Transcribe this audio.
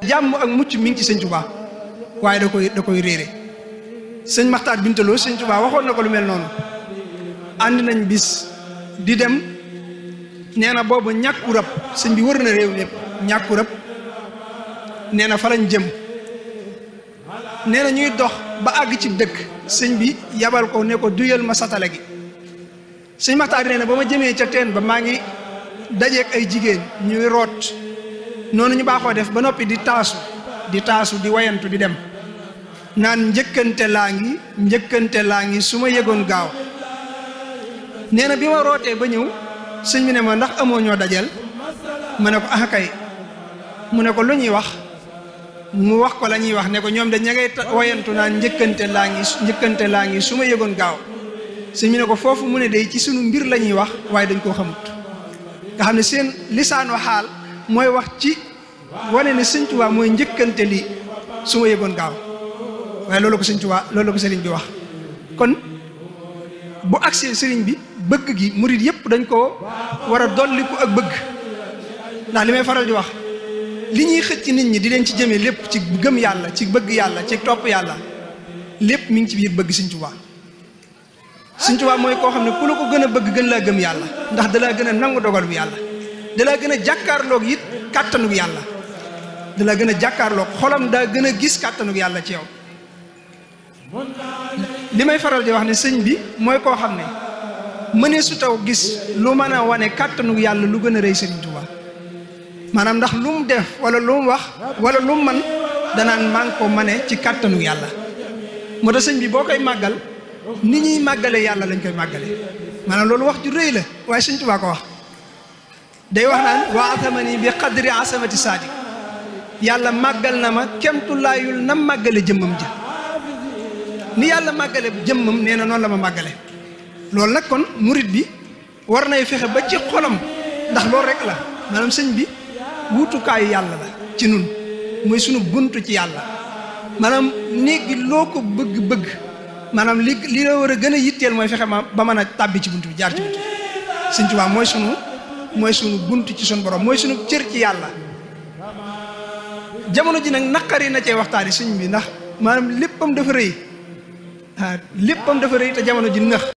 jàmm ak mucc mi ngi ci sëñ Tuubaa waaye da koy réere sëñ Maxtaar Bintaloo sëñ Tuubaa waxoon na ko lu mel noonu ànd nañ bis di dem nee na boobu ñàkku rab sëñ bi wër na réew lépp ñàkku rab nee na fa lañ jëm nee na ñuy dox ba àgg ci dëkk sëñ bi yabal ko ne ko duyal ma satale gi sëñ Maxtaar nee na ba ma jëmee ca teen ba maa ngi dajeeg ay jigéen ñuy root noonu ñu baaxoo def ba noppi di taasu di wayantu di dem naan njëkkante laa ngi su ma yëgoon gaaw nee na bi ma rootee ba ñëw sëñ bi ne ma ndax amoo ñoo dajal ma ne ko ah kay mu ne ko lu ñuy wax mu wax ko la ñuy wax ne ko ñoom de ña ngay wayantu naan njëkkante laa ngi su ma yëgoon gaaw sëñ bi ne ko foofu mu ne day ci sunu mbir la ñuy wax waaye dañ koo xamut nga xam ne seen lisaanu xaal mooy wax ci wane ne sëñ Tuubaa mooy njëkkante lii su ma yëgoon gaaw waaye loolu ko sëñ Tuubaa loolu ko sëriñ bi wax kon bu agsee sëriñ bi bëgg gi murit yëpp dañ koo war a dolliku ak bëgg ndax li may faral di wax li ñuy xëcc nit ñi di leen ci jëmee lépp ci gëm yàlla ci bëgg yàlla ci topp yàlla lépp mi ngi ci biir bëgg sëñ Tuubaa sëñ Tuubaa mooy koo xam ne ku la ko gën a bëgg gën laa gëm yàlla ndax dalaa gën a nangu dogal bu yàlla dalaa gën a jàkkaarloog it kàttanug yàlla dalaa gën a jàkkaarloog xolam daa gën a gis kàttanug yàlla ci yow li may faral di wax ne sëñ bi mooy koo xam ne mënee su taw gis lu mën a wane kàttanug yàlla lu gën a rëy sëriñ Tuubaa maanaam ndax lu mu def wala lu mu wax wala lu mu man danaan maa ngi ko mane ci kàttanug yàlla moo tax sëñ bi boo koy màggal ni ñuy màggale yàlla lañ koy màggale maanaam loolu wax ju rëy la waaye sëñ Tuubaa ko wax day wax naan wa atamani bi qadri asamati saadiq yàlla màggal na ma kemtulaayul na màggale jëmmam ja ni yàlla màggale jëmmam nee na noonu la ma màggale loolu nag kon murit bi war nay fexe ba ci xolam ndax loolu rek la maanaam sëñ bi wutukaayu yàlla la ci nun mooy sunu buntu ci yàlla maanaam néeg gi loo ko bëgg-bëgg maanaam li la war a gën a yitteel mooy fexe ba mën a tàbbi ci buntu bi jaar ci buntu bi sëñ Tuubaa mooy sunu buntu ci sunu borom mooy sunu cër ci yàlla jamono ji nag naqari na cee waxtaani sëñ bi ndax maanaam léppam dafa rëy te jamono ji nëx